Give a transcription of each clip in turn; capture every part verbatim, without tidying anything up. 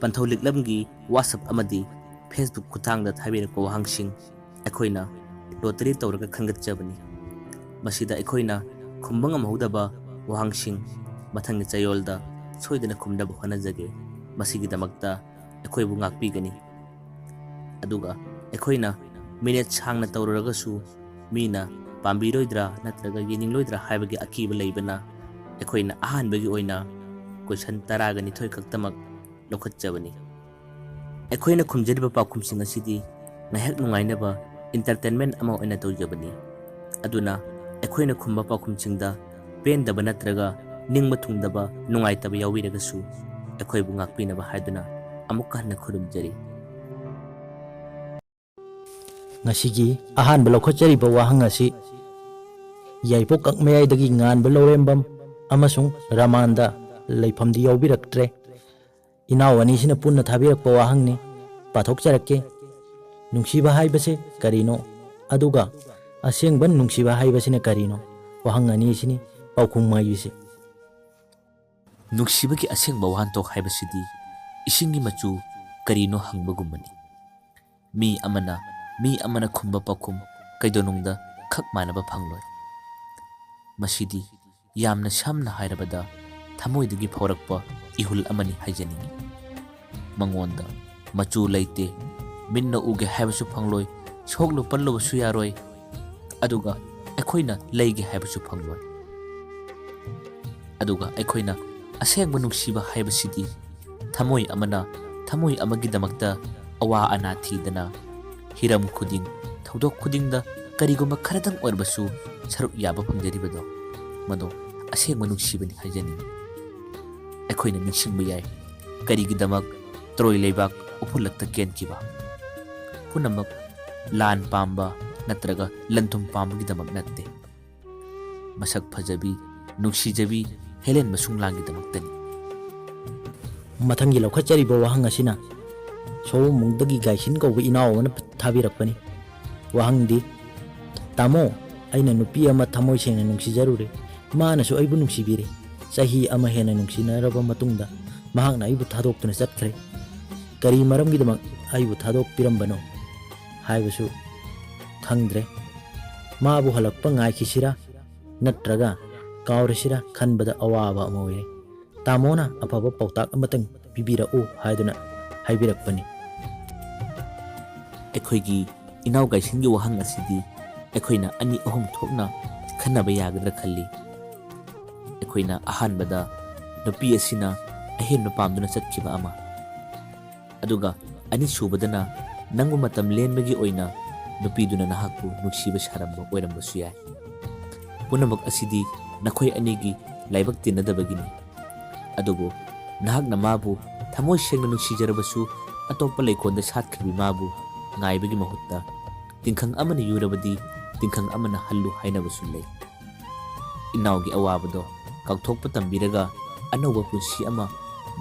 ꯄꯟꯊꯧ ꯂꯤꯛꯂꯝꯒꯤ WhatsApp ꯑꯃꯗꯤ Facebook ꯈꯨꯠꯊꯥꯡꯗ ꯊꯥꯕꯤꯔꯛꯄ ꯋꯥꯍꯪꯁꯤꯡ ꯑꯩꯈꯣꯏꯅ lottery ꯇꯧꯔꯒ ꯈꯟꯒꯠꯆꯕꯅꯤ꯫ ꯃꯁꯤꯗ ꯑꯩꯈꯣꯏꯅ ꯈꯨꯝꯕ ꯉꯝꯍꯧꯗꯕ ꯋꯥꯍꯪꯁꯤꯡ ꯃꯊꯪꯒꯤ ꯆꯌꯣꯜꯗ ꯁꯣꯏꯗꯅ ꯈꯨꯝꯅꯕ ꯍꯣꯠꯅꯖꯒꯦ꯫ ꯃꯁꯤꯒꯤꯗꯃꯛꯇ ꯑꯩꯈꯣꯏꯕꯨ ꯉꯥꯛꯄꯤꯒꯅꯤ꯫ ꯑꯗꯨꯒ ꯑꯩꯈꯣꯏꯅ minute ꯁꯥꯡꯅ ꯇꯧꯔꯨꯔꯒꯁꯨ ꯃꯤꯅ ꯄꯥꯝꯕꯤꯔꯣꯏꯗ꯭ꯔꯥ ꯅꯠꯇ꯭ꯔꯒ ꯌꯦꯡꯅꯤꯡꯂꯣꯏꯗ꯭ꯔꯥ ꯍꯥꯏꯕꯒꯤ ꯑꯀꯤꯕ ꯂꯩꯕꯅ ꯑꯩꯈꯣꯏꯅ ꯑꯍꯥꯟꯕꯒꯤ ꯑꯣꯏꯅ question ꯇꯔꯥꯒ ꯅꯤꯊꯣꯏ ꯈꯛꯇꯃꯛ ꯂꯧꯈꯠꯆꯕꯅꯤ꯫ ꯑꯩꯈꯣꯏꯅ ꯈꯨꯝꯖꯔꯤꯕ ꯄꯥꯎꯈꯨꯝꯁꯤꯡ ꯑꯁꯤꯗꯤ ꯉꯥꯏꯍꯥꯛ ꯅꯨꯡꯉꯥꯏꯅꯕ entertainment ꯑꯃ ꯑꯣꯏꯅ ꯇꯧꯖꯕꯅꯤ꯫ ꯑꯗꯨꯅ ꯑꯩꯈꯣꯏꯅ ꯈꯨꯝꯕ ꯄꯥꯎꯈꯨꯝꯁꯤꯡꯗ ꯄꯦꯟꯗꯕ ꯅꯠꯇ꯭ꯔꯒ ꯅꯤꯡꯕ ꯊꯨꯡꯗꯕ, ꯅꯨꯡꯉꯥꯏꯇꯕ ꯌꯥꯎꯕꯤꯔꯒꯁꯨ ꯑꯩꯈꯣꯏꯕꯨ ꯉꯥꯛꯄꯤꯅꯕ ꯍꯥꯏꯗꯨꯅ ꯑꯃꯨꯛꯀ ꯍꯟꯅ ꯈꯨꯔꯨꯝꯖꯔꯤ꯫ ꯉꯁꯤꯒꯤ ꯑꯍꯥꯟꯕ ꯂꯧꯈꯠꯆꯔꯤꯕ ꯋꯥꯍꯪ ꯑꯁꯤ ꯌꯥꯏꯄꯣꯛ ꯀꯛꯃꯌꯥꯏꯗꯒꯤ ꯉꯥꯟꯕ ꯂꯧꯔꯦꯝꯕꯝ ꯑꯃꯁꯨꯡ ꯔꯃꯥꯟꯗ ꯂꯩꯐꯝꯗꯤ ꯌꯥꯎꯕꯤꯔꯛꯇ꯭ꯔꯦ꯫ ꯏꯅꯥꯎ ꯑꯅꯤꯁꯤꯅ ꯄꯨꯟꯅ ꯊꯥꯕꯤꯔꯛꯄ ꯋꯥꯍꯪꯅꯤ꯫ ꯄꯥꯊꯣꯛꯆꯔꯛꯀꯦ꯫ ꯅꯨꯡꯁꯤꯕ ꯍꯥꯏꯕꯁꯦ ꯀꯔꯤꯅꯣ? ꯑꯗꯨꯒ ꯑꯁꯦꯡꯕ ꯅꯨꯡꯁꯤꯕ ꯍꯥꯏꯕꯁꯤꯅ ꯀꯔꯤꯅꯣ? ꯋꯥꯍꯪ ꯑꯅꯤ ꯑꯁꯤꯅꯤ ꯄꯥꯎꯈꯨꯝ ꯍꯥꯏꯕꯁꯤ꯫ ꯅꯨꯡꯁꯤꯕꯒꯤ ꯑꯁꯦꯡꯕ ꯋꯥꯍꯟꯊꯣꯛ ꯍꯥꯏꯕꯁꯤꯗꯤ ꯏꯁꯤꯡꯒꯤ ꯃꯆꯨ ꯀꯔꯤꯅꯣ ꯍꯪꯕꯒꯨꯝꯕꯅꯤ꯫ ꯃꯤ ꯑꯃꯅ, ꯃꯤ ꯑꯃꯅ ꯈꯨꯝꯕ ꯄꯥꯎꯈꯨꯝ ꯀꯩꯗꯧꯅꯨꯡꯗ ꯈꯛ ꯃꯥꯟꯅꯕ ꯐꯪꯂꯣꯏ꯫ ꯃꯁꯤꯗꯤ ꯌꯥꯝꯅ ꯁꯝꯅ ꯍꯥꯏꯔꯕꯗ ꯊꯃꯣꯏꯗꯒꯤ ꯐꯥꯎꯔꯛꯄ ꯏꯍꯨꯜ ꯑꯃꯅꯤ ꯍꯥꯏꯖꯅꯤꯡꯏ꯫ ꯃꯉꯣꯟꯗ ꯃꯆꯨ ꯂꯩꯇꯦ, ꯃꯤꯠꯅ ꯎꯒꯦ ꯍꯥꯏꯕꯁꯨ ꯐꯪꯂꯣꯏ, ꯁꯣꯛꯂꯨ ꯄꯜꯂꯨꯕꯁꯨ ꯌꯥꯔꯣꯏ, ꯑꯗꯨꯒ ꯑꯩꯈꯣꯏꯅ ꯂꯩꯒꯦ ꯍꯥꯏꯕꯁꯨ ꯐꯪꯂꯣꯏ꯫ ꯑꯗꯨꯒ ꯑꯩꯈꯣꯏꯅ ꯑꯁꯦꯡꯕ ꯅꯨꯡꯁꯤꯕ ꯍꯥꯏꯕꯁꯤꯗꯤ ꯊꯃꯣꯏ ꯑꯃꯅ ꯊꯃꯣꯏ ꯑꯃꯒꯤꯗꯃꯛꯇ ꯑꯋꯥ ꯑꯅꯥ ꯊꯤꯗꯅ, ꯍꯤꯔꯝ ꯈꯨꯗꯤꯡ, ꯊꯧꯗꯣꯛ ꯈꯨꯗꯤꯡꯗ ꯀꯔꯤꯒꯨꯝꯕ ꯈꯔꯗꯪ ꯑꯣꯏꯔꯕꯁꯨ ꯁꯔꯨꯛ ꯌꯥꯕ ꯐꯪꯖꯔꯤꯕꯗꯣ, ꯃꯗꯣ ꯑꯁꯦꯡꯕ ꯅꯨꯡꯁꯤꯕꯅꯤ ꯍꯥꯏꯖꯅꯤꯡꯏ꯫ ꯑꯩꯈꯣꯏꯅ ꯅꯤꯡꯁꯤꯡꯕ ꯌꯥꯏ, ꯀꯔꯤꯒꯤꯗꯃꯛ ꯇ꯭ꯔꯣꯏ ꯂꯩꯕꯥꯛ ꯎꯐꯨꯜꯂꯛꯇ ꯀꯦꯟꯈꯤꯕ? ꯄꯨꯝꯅꯃꯛ ꯂꯥꯟ ꯄꯥꯝꯕ ꯅꯠꯇ꯭ꯔꯒ ꯂꯟ ꯊꯨꯝ ꯄꯥꯝꯕꯒꯤꯗꯃꯛ ꯅꯠꯇꯦ꯫ ꯃꯁꯛ ꯐꯖꯕꯤ, ꯅꯨꯡꯁꯤꯖꯕꯤ ꯍꯦꯂꯦꯟ ꯃꯁꯨꯡꯂꯥꯡꯒꯤꯗꯃꯛꯇꯅꯤ꯫ ꯃꯊꯪꯒꯤ ꯂꯧꯈꯠꯆꯔꯤꯕ ꯋꯥꯍꯪ ꯑꯁꯤꯅ ꯁꯣꯋꯣꯝꯕꯨꯡꯗꯒꯤ ꯒꯥꯏꯁꯤꯟ ꯀꯧꯕ ꯏꯅꯥꯎ ꯑꯃꯅ ꯊꯥꯕꯤꯔꯛꯄꯅꯤ꯫ ꯋꯥꯍꯪꯗꯤ, "ꯇꯥꯃꯣ, ꯑꯩꯅ ꯅꯨꯄꯤ ꯑꯃ ꯊꯃꯣꯏ ꯁꯦꯡꯅ ꯅꯨꯡꯁꯤꯖꯔꯨꯔꯦ꯫ ꯃꯥꯅꯁꯨ ꯑꯩꯕꯨ ꯅꯨꯡꯁꯤꯕꯤꯔꯦ꯫ ꯆꯍꯤ ꯑꯃ ꯍꯦꯟꯅ ꯅꯨꯡꯁꯤꯅꯔꯕ ꯃꯇꯨꯡꯗ ꯃꯍꯥꯛꯅ ꯑꯩꯕꯨ ꯊꯥꯗꯣꯛꯇꯨꯅ ꯆꯠꯈ꯭ꯔꯦ꯫ ꯀꯔꯤ ꯃꯔꯝꯒꯤꯗꯃꯛ ꯑꯩꯕꯨ ꯊꯥꯗꯣꯛꯄꯤꯔꯝꯕꯅꯣ ꯍꯥꯏꯕꯁꯨ ꯈꯪꯗ꯭ꯔꯦ꯫ ꯃꯥꯕꯨ ꯍꯜꯂꯛꯄ ꯉꯥꯏꯈꯤꯁꯤꯔꯥ, ꯅꯠꯇ꯭ꯔꯒ ꯀꯥꯎꯔꯁꯤꯔꯥ ꯈꯟꯕꯗ ꯑꯋꯥꯕ ꯑꯃ ꯑꯣꯏꯔꯦ꯫ ꯇꯥꯃꯣꯅ ꯑꯐꯕ ꯄꯥꯎꯇꯥꯛ ꯑꯃꯇꯪ ꯄꯤꯕꯤꯔꯛꯎ ꯍꯥꯏꯗꯨꯅ ꯍꯥꯏꯕꯤꯔꯛꯄꯅꯤ꯫ ꯑꯩꯈꯣꯏꯒꯤ ꯏꯅꯥꯎ ꯀꯥꯏꯁꯟꯒꯤ ꯋꯥꯍꯪ ꯑꯁꯤꯗꯤ ꯑꯩꯈꯣꯏꯅ ꯑꯅꯤ ꯑꯍꯨꯝ ꯊꯣꯛꯅ ꯈꯟꯅꯕ ꯌꯥꯒꯗ꯭ꯔꯥ ꯈꯜꯂꯤ꯫ ꯑꯩꯈꯣꯏꯅ ꯑꯍꯥꯟꯕꯗ ꯅꯨꯄꯤ ꯑꯁꯤꯅ ꯑꯍꯦꯟꯕ ꯄꯥꯝꯗꯨꯅ ꯆꯠꯈꯤꯕ ꯑꯃ, ꯑꯗꯨꯒ ꯑꯅꯤꯁꯨꯕꯗꯅ ꯅꯪꯕꯨ ꯃꯇꯝ ꯂꯦꯟꯕꯒꯤ ꯑꯣꯏꯅ ꯅꯨꯄꯤꯗꯨꯅ ꯅꯍꯥꯛꯄꯨ ꯅꯨꯡꯁꯤꯕ ꯁꯥꯔꯝꯕ ꯑꯣꯏꯔꯝꯕꯁꯨ ꯌꯥꯏ꯫ ꯄꯨꯝꯅꯃꯛ ꯑꯁꯤꯗꯤ ꯅꯈꯣꯏ ꯑꯅꯤꯒꯤ ꯂꯥꯏꯕꯛ ꯇꯤꯟꯅꯗꯕꯒꯤꯅꯤ꯫ ꯑꯗꯨꯕꯨ ꯅꯍꯥꯛꯅ ꯃꯥꯕꯨ ꯊꯃꯣꯏ ꯁꯦꯡꯅ ꯅꯨꯡꯁꯤꯖꯔꯕꯁꯨ, ꯑꯇꯣꯞꯄ ꯂꯩꯀꯣꯜꯗ ꯁꯥꯠꯈ꯭ꯔꯕꯤ ꯃꯥꯕꯨ ꯉꯥꯏꯕꯒꯤ ꯃꯍꯨꯠꯇ, ꯇꯤꯡꯈꯪ ꯑꯃꯅ ꯌꯨꯔꯕꯗꯤ ꯇꯤꯡꯈꯪ ꯑꯃꯅ ꯍꯜꯂꯨ ꯍꯥꯏꯅꯕꯁꯨ ꯂꯩ꯫ ꯏꯅꯥꯎꯒꯤ ꯑꯋꯥꯕꯗꯣ ꯀꯥꯎꯊꯣꯛꯄ ꯇꯝꯕꯤꯔꯒ ꯑꯅꯧꯕ ꯄꯨꯟꯁꯤ ꯑꯃ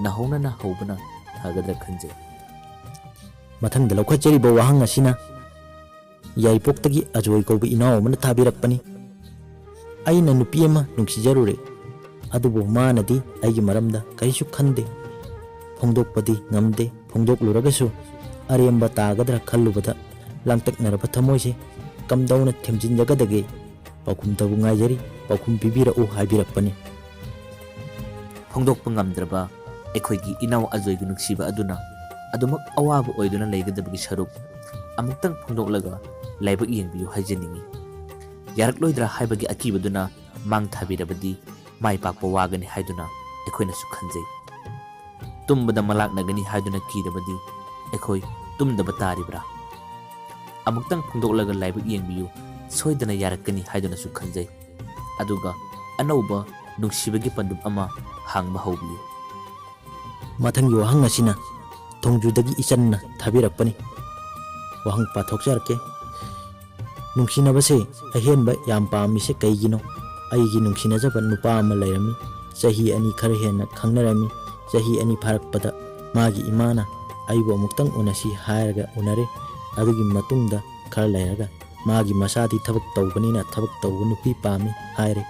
ꯅꯧꯍꯧꯅꯅ ꯍꯧꯕꯅ ꯐꯒꯗ꯭ꯔꯥ ꯈꯟꯖꯩ꯫ ꯃꯊꯪꯗ ꯂꯧꯈꯠꯆꯔꯤꯕ ꯋꯥꯍꯪ ꯑꯁꯤꯅ ꯌꯥꯏꯔꯤꯄꯣꯛꯇꯒꯤ ꯑꯖꯣꯏ ꯀꯧꯕ ꯏꯅꯥꯎ ꯑꯃꯅ ꯊꯥꯕꯤꯔꯛꯄꯅꯤ꯫ ꯑꯩꯅ ꯅꯨꯄꯤ ꯑꯃ ꯅꯨꯡꯁꯤꯖꯔꯨꯔꯦ, ꯑꯗꯨꯕꯨ ꯃꯥꯅꯗꯤ ꯑꯩꯒꯤ ꯃꯔꯝꯗ ꯀꯔꯤꯁꯨ ꯈꯟꯗꯦ꯫ ꯐꯣꯡꯗꯣꯛꯄꯗꯤ ꯉꯝꯗꯦ, ꯐꯣꯡꯗꯣꯛꯂꯨꯔꯒꯁꯨ ꯑꯔꯦꯝꯕ ꯇꯥꯒꯗ꯭ꯔꯥ ꯈꯜꯂꯨꯕꯗ ꯂꯥꯡꯇꯛꯅꯔꯕ ꯊꯃꯣꯏꯁꯦ ꯀꯝꯗꯧꯅ ꯊꯦꯝꯖꯤꯟꯖꯒꯗꯒꯦ? ꯄꯥꯎꯈꯨꯝꯇꯕꯨ ꯉꯥꯏꯖꯔꯤ, ꯄꯥꯎꯈꯨꯝ ꯄꯤꯕꯤꯔꯛꯎ ꯍꯥꯏꯕꯤꯔꯛꯄꯅꯤ꯫ ꯐꯣꯡꯗꯣꯛꯄ ꯉꯝꯗ꯭ꯔꯕ ꯑꯩꯈꯣꯏꯒꯤ ꯏꯅꯥꯎ ꯑꯖꯣꯏꯒꯤ ꯅꯨꯡꯁꯤꯕ ꯑꯗꯨꯅ ꯑꯗꯨꯃꯛ ꯑꯋꯥꯕ ꯑꯣꯏꯗꯨꯅ ꯂꯩꯒꯗꯕꯒꯤ ꯁꯔꯨꯛ, ꯑꯃꯨꯛꯇꯪ ꯐꯣꯡꯗꯣꯛꯂꯒ ꯂꯥꯏꯕꯛ ꯌꯦꯡꯕꯤꯌꯨ ꯍꯥꯏꯖꯅꯤꯡꯏ꯫ ꯌꯥꯔꯛꯂꯣꯏꯗ꯭ꯔꯥ ꯍꯥꯏꯕꯒꯤ ꯑꯀꯤꯕꯗꯨꯅ ꯃꯥꯡ ꯊꯥꯕꯤꯔꯕꯗꯤ ꯃꯥꯏ ꯄꯥꯛꯄ ꯋꯥꯒꯅꯤ ꯍꯥꯏꯗꯨꯅ ꯑꯩꯈꯣꯏꯅꯁꯨ ꯈꯟꯖꯩ꯫ ꯇꯨꯝꯕꯗ ꯃꯂꯥꯛꯅꯒꯅꯤ ꯍꯥꯏꯗꯨꯅ ꯀꯤꯔꯕꯗꯤ ꯑꯩꯈꯣꯏ ꯇꯨꯝꯗꯕ ꯇꯥꯔꯤꯕ꯭ꯔꯥ? ꯑꯃꯨꯛꯇꯪ ꯐꯣꯡꯗꯣꯛꯂꯒ ꯂꯥꯏꯕꯛ ꯌꯦꯡꯕꯤꯌꯨ, ꯁꯣꯏꯗꯅ ꯌꯥꯔꯛꯀꯅꯤ ꯍꯥꯏꯗꯨꯅꯁꯨ ꯈꯟꯖꯩ꯫ ꯑꯗꯨꯒ ꯑꯅꯧꯕ ꯅꯨꯡꯁꯤꯕꯒꯤ ꯄꯟꯗꯨꯞ ꯑꯃ ꯍꯥꯡꯕ ꯍꯧꯕꯤꯌꯨ꯫ ꯃꯊꯪꯒꯤ ꯋꯥꯍꯪ ꯑꯁꯤꯅ ꯊꯣꯡꯖꯨꯗꯒꯤ ꯏꯆꯟꯅ ꯊꯥꯕꯤꯔꯛꯄꯅꯤ꯫ ꯋꯥꯍꯪ ꯄꯥꯊꯣꯛꯆꯔꯛꯀꯦ꯫ ꯅꯨꯡꯁꯤꯅꯕꯁꯦ ꯑꯍꯦꯟꯕ ꯌꯥꯝ ꯄꯥꯝꯃꯤꯁꯦ ꯀꯩꯒꯤꯅꯣ? ꯑꯩꯒꯤ ꯅꯨꯡꯁꯤꯅꯖꯕ ꯅꯨꯄꯥ ꯑꯃ ꯂꯩꯔꯝꯃꯤ꯫ ꯆꯍꯤ ꯑꯅꯤ ꯈꯔ ꯍꯦꯟꯅ ꯈꯪꯅꯔꯝꯃꯤ꯫ ꯆꯍꯤ ꯑꯅꯤ ꯐꯥꯔꯛꯄꯗ ꯃꯥꯒꯤ ꯏꯃꯥꯅ ꯑꯩꯕꯨ ꯑꯃꯨꯛꯇꯪ ꯎꯅꯁꯤ ꯍꯥꯏꯔꯒ ꯎꯅꯔꯦ꯫ ꯑꯗꯨꯒꯤ ꯃꯇꯨꯡꯗ ꯈꯔ ꯂꯩꯔꯒ ꯃꯥꯒꯤ ꯃꯆꯥꯗꯤ ꯊꯕꯛ ꯇꯧꯕꯅꯤꯅ ꯊꯕꯛ ꯇꯧꯕ ꯅꯨꯄꯤ ꯄꯥꯝꯃꯤ ꯍꯥꯏꯔꯦ꯫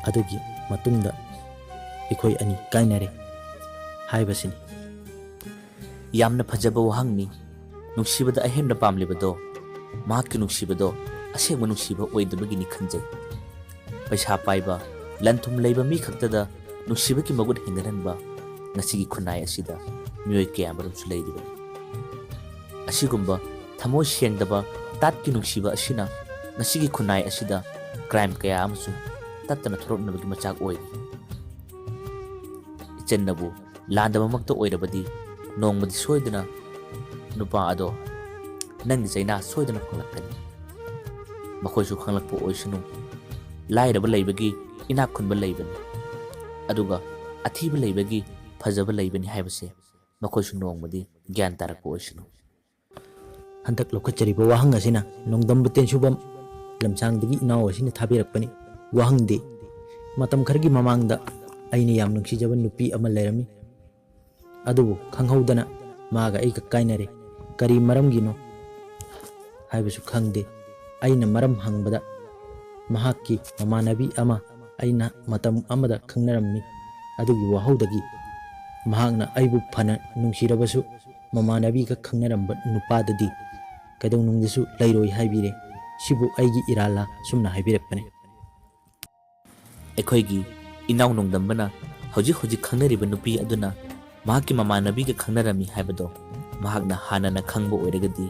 ꯑꯗꯨꯒꯤ ꯃꯇꯨꯡꯗ ꯑꯩꯈꯣꯏ ꯑꯅꯤ ꯀꯥꯏꯅꯔꯦ꯫ ꯍꯥꯏꯕꯁꯤꯅꯤ꯫ ꯌꯥꯝꯅ ꯐꯖꯕ ꯋꯥꯍꯪꯅꯤ꯫ ꯅꯨꯡꯁꯤꯕꯗ ꯑꯍꯦꯟꯕ ꯄꯥꯝꯂꯤꯕꯗꯣ ꯃꯍꯥꯛꯀꯤ ꯅꯨꯡꯁꯤꯕꯗꯣ ꯑꯁꯦꯡꯕ ꯅꯨꯡꯁꯤꯕ ꯑꯣꯏꯗꯕꯒꯤꯅꯤ ꯈꯟꯖꯩ꯫ ꯄꯩꯁꯥ ꯄꯥꯏꯕ, ꯂꯟ ꯊꯨꯝ ꯂꯩꯕ ꯃꯤ ꯈꯛꯇꯗ ꯅꯨꯡꯁꯤꯕꯒꯤ ꯃꯒꯨꯟ ꯍꯦꯟꯒꯠꯍꯟꯕ ꯉꯁꯤꯒꯤ ꯈꯨꯟꯅꯥꯏ ꯑꯁꯤꯗ ꯃꯤꯑꯣꯏ ꯀꯌꯥꯃꯔꯨꯝꯁꯨ ꯂꯩꯔꯤꯕꯅꯤ꯫ ꯑꯁꯤꯒꯨꯝꯕ ꯊꯃꯣꯏ ꯁꯦꯡꯗꯕ ꯇꯥꯠꯀꯤ ꯅꯨꯡꯁꯤꯕ ꯑꯁꯤꯅ ꯉꯁꯤꯒꯤ ꯈꯨꯟꯅꯥꯏ ꯑꯁꯤꯗ ꯀ꯭ꯔꯥꯏꯝ ꯀꯌꯥ ꯑꯃꯁꯨ ꯇꯠꯇꯅ ꯊꯣꯔꯛꯅꯕꯒꯤ ꯃꯆꯥꯛ ꯑꯣꯏꯔꯤ꯫ ꯏꯆꯟꯅꯕꯨ ꯂꯥꯟꯗꯕꯃꯛꯇ ꯑꯣꯏꯔꯕꯗꯤ ꯅꯣꯡꯃꯗꯤ ꯁꯣꯏꯗꯅ ꯅꯨꯄꯥ ꯑꯗꯣ ꯅꯪꯒꯤ ꯆꯩꯅꯥ ꯁꯣꯏꯗꯅ ꯐꯪꯂꯛꯀꯅꯤ꯫ ꯃꯈꯣꯏꯁꯨ ꯈꯪꯂꯛꯄ ꯑꯣꯏꯁꯅꯨ꯫ ꯂꯥꯏꯔꯕ ꯂꯩꯕꯒꯤ ꯏꯅꯥꯛ ꯈꯨꯟꯕ ꯂꯩꯕꯅꯤ, ꯑꯗꯨꯒ ꯑꯊꯤꯕ ꯂꯩꯕꯒꯤ ꯐꯖꯕ ꯂꯩꯕꯅꯤ ꯍꯥꯏꯕꯁꯦ ꯃꯈꯣꯏꯁꯨ ꯅꯣꯡꯃꯗꯤ ꯒ꯭ꯌꯥꯟ ꯇꯥꯔꯛꯄ ꯑꯣꯏꯁꯅꯨ꯫ ꯍꯟꯗꯛ ꯂꯧꯈꯠꯆꯔꯤꯕ ꯋꯥꯍꯪ ꯑꯁꯤꯅ ꯅꯣꯡꯗꯝꯕ ꯇꯦꯟꯁꯨꯕꯝ ꯂꯝꯁꯥꯡꯗꯒꯤ ꯏꯅꯥꯎ ꯑꯁꯤꯅ ꯊꯥꯕꯤꯔꯛꯄꯅꯤ꯫ ꯋꯥꯍꯪꯗꯤ: ꯃꯇꯝ ꯈꯔꯒꯤ ꯃꯃꯥꯡꯗ ꯑꯩꯅ ꯌꯥꯝ ꯅꯨꯡꯁꯤꯖꯕ ꯅꯨꯄꯤ ꯑꯃ ꯂꯩꯔꯝꯃꯤ꯫ ꯑꯗꯨꯕꯨ ꯈꯪꯍꯧꯗꯅ ꯃꯥꯒ ꯑꯩꯒ ꯀꯥꯏꯅꯔꯦ꯫ ꯀꯔꯤ ꯃꯔꯝꯒꯤꯅꯣ ꯍꯥꯏꯕꯁꯨ ꯈꯪꯗꯦ꯫ ꯑꯩꯅ ꯃꯔꯝ ꯍꯪꯕꯗ ꯃꯍꯥꯛꯀꯤ ꯃꯃꯥꯟꯅꯕꯤ ꯑꯃ ꯑꯩꯅ ꯃꯇꯝ ꯑꯃꯗ ꯈꯪꯅꯔꯝꯃꯤ꯫ ꯑꯗꯨꯒꯤ ꯋꯥꯍꯧꯗꯒꯤ ꯃꯍꯥꯛꯅ ꯑꯩꯕꯨ ꯐꯅ ꯅꯨꯡꯁꯤꯔꯕꯁꯨ ꯃꯃꯥꯟꯅꯕꯤꯒ ꯈꯪꯅꯔꯝꯕ ꯅꯨꯄꯥꯗꯗꯤ ꯀꯩꯗꯧꯅꯨꯡꯗꯁꯨ ꯂꯩꯔꯣꯏ ꯍꯥꯏꯕꯤꯔꯦ꯫ ꯁꯤꯕꯨ ꯑꯩꯒꯤ ꯏꯔꯥꯜꯂꯥ? ꯁꯨꯝꯅ ꯍꯥꯏꯕꯤꯔꯛꯄꯅꯤ꯫ ꯑꯩꯈꯣꯏꯒꯤ ꯏꯅꯥꯎ ꯅꯣꯡꯗꯝꯕꯅ ꯍꯧꯖꯤꯛ ꯍꯧꯖꯤꯛ ꯈꯪꯅꯔꯤꯕ ꯅꯨꯄꯤ ꯑꯗꯨꯅ ꯃꯍꯥꯛꯀꯤ ꯃꯃꯥꯟꯅꯕꯤꯒ ꯈꯪꯅꯔꯝꯃꯤ ꯍꯥꯏꯕꯗꯣ ꯃꯍꯥꯛꯅ ꯍꯥꯟꯅꯅ ꯈꯪꯕ ꯑꯣꯏꯔꯒꯗꯤ,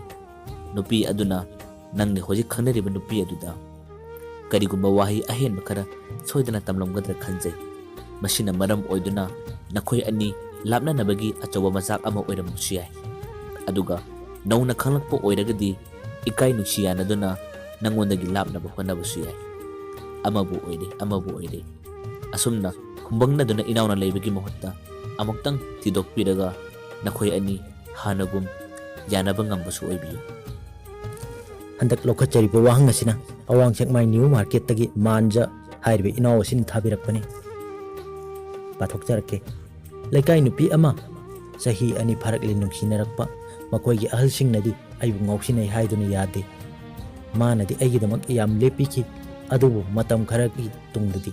ꯅꯨꯄꯤ ꯑꯗꯨꯅ ꯅꯪꯅ ꯍꯧꯖꯤꯛ ꯈꯪꯅꯔꯤꯕ ꯅꯨꯄꯤ ꯑꯗꯨꯗ ꯀꯔꯤꯒꯨꯝꯕ ꯋꯥꯍꯩ ꯑꯍꯦꯟꯕ ꯈꯔ ꯁꯣꯏꯗꯅ ꯇꯝꯂꯝꯒꯗ꯭ꯔꯥ ꯈꯟꯖꯩ꯫ ꯃꯁꯤꯅ ꯃꯔꯝ ꯑꯣꯏꯗꯨꯅ ꯅꯈꯣꯏ ꯑꯅꯤ ꯂꯥꯞꯅꯅꯕꯒꯤ ꯑꯆꯧꯕ ꯃꯆꯥꯛ ꯑꯃ ꯑꯣꯏꯔꯝꯕꯁꯨ ꯌꯥꯏ꯫ ꯑꯗꯨꯒ ꯅꯧꯅ ꯈꯪꯂꯛꯄ ꯑꯣꯏꯔꯒꯗꯤ ꯏꯀꯥꯏ ꯅꯨꯡꯁꯤ ꯌꯥꯅꯗꯨꯅ ꯅꯪꯉꯣꯟꯗꯒꯤ ꯂꯥꯞꯅꯕ ꯍꯣꯠꯅꯕꯁꯨ ꯌꯥꯏ꯫ ꯑꯃꯕꯨ ꯑꯣꯏꯔꯦ, ꯑꯃꯕꯨ ꯑꯣꯏꯔꯦ, ꯑꯁꯨꯝꯅ ꯈꯨꯝꯕꯪꯅꯗꯨꯅ ꯏꯅꯥꯎꯅ ꯂꯩꯕꯒꯤ ꯃꯍꯨꯠꯇ ꯑꯃꯨꯛꯇꯪ ꯊꯤꯗꯣꯛꯄꯤꯔꯒ ꯅꯈꯣꯏ ꯑꯅꯤ ꯍꯥꯟꯅꯒꯨꯝ ꯌꯥꯅꯕ ꯉꯝꯕꯁꯨ ꯑꯣꯏꯕꯤꯌꯨ꯫ ꯍꯟꯗꯛ ꯂꯧꯈꯠꯆꯔꯤꯕ ꯋꯥꯍꯪ ꯑꯁꯤꯅ ꯑꯋꯥꯡ ꯁꯦꯛꯃꯥꯏ ꯅ꯭ꯌꯨ ꯃꯥꯔꯀꯦꯠꯇꯒꯤ ꯃꯥꯟꯖ ꯍꯥꯏꯔꯤꯕ ꯏꯅꯥꯎ ꯑꯁꯤꯅ ꯊꯥꯕꯤꯔꯛꯄꯅꯤ꯫ ꯄꯥꯊꯣꯛꯆꯔꯛꯀꯦ꯫ ꯂꯩꯀꯥꯏ ꯅꯨꯄꯤ ꯑꯃ ꯆꯍꯤ ꯑꯅꯤ ꯐꯥꯔꯛꯂꯦ ꯅꯨꯡꯁꯤꯅꯔꯛꯄ꯫ ꯃꯈꯣꯏꯒꯤ ꯑꯍꯜꯁꯤꯡꯅꯗꯤ ꯑꯩꯕꯨ ꯉꯥꯎꯁꯤꯟꯅꯩ ꯍꯥꯏꯗꯨꯅ ꯌꯥꯗꯦ꯫ ꯃꯥꯅꯗꯤ ꯑꯩꯒꯤꯗꯃꯛ ꯌꯥꯝ ꯂꯦꯞꯄꯤꯈꯤ, ꯑꯗꯨꯕꯨ ꯃꯇꯝ ꯈꯔꯒꯤ ꯇꯨꯡꯗꯗꯤ